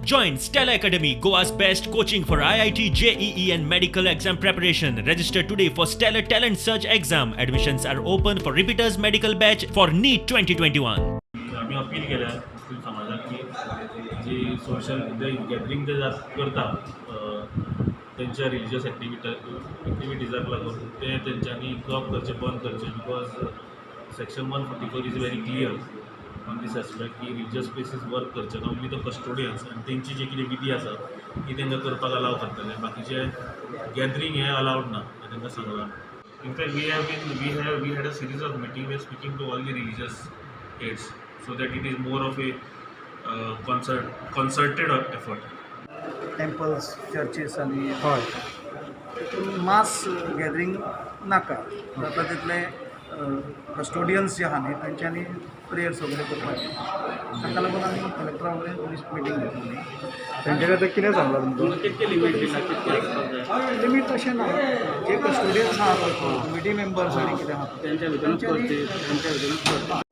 Join Stellar Academy, Goa's best coaching for IIT, JEE, and medical exam preparation. Register today for Stellar Talent Search exam. Admissions are open for repeaters medical batch for NEET 2021. आमी appeal केल्या मुस्लीम समाजाक की जी social gathering ते करता तेंच्या religious एक्टिविटीजाक लागून, ते तेंच्यांनी कर्ब करचें, बंद करचें, because section 144 is very clear on this aspect की रिलिजियस प्लेसीस वर्क करचे ना, ओन्ली the custodians आनी तेंची जी कितें विधी आसा ती तांकां करपाक अलाव करतले. बाकीचे गॅदरींग हें अलावड ना हें तांकां सांगलां. In fact, we had a series of meeting. We are speaking to all the religious heads so that it is more of a concerted effort. Temples, churches आनी तितून मास गॅदरींग नाका. जाता तितले कस्टोडियन्स जे आहा न्ही, तेंच्यांनी प्रेयर्स वगैरे करपाचे. ताका लागून आमी कलेक्टरा कडेन मिटींग घेतली. तेंचे कडेन कितें सांगलां तुमकां? कितके लिमीट दिला, कितके आसपाक जाय? लिमीट अशें ना. जे कस्टोडियन्स आहा, कमिटी मेंबर्स आनी कितें आहा, तेंच्या भितरूच करची, तेंच्या भितरूच करची.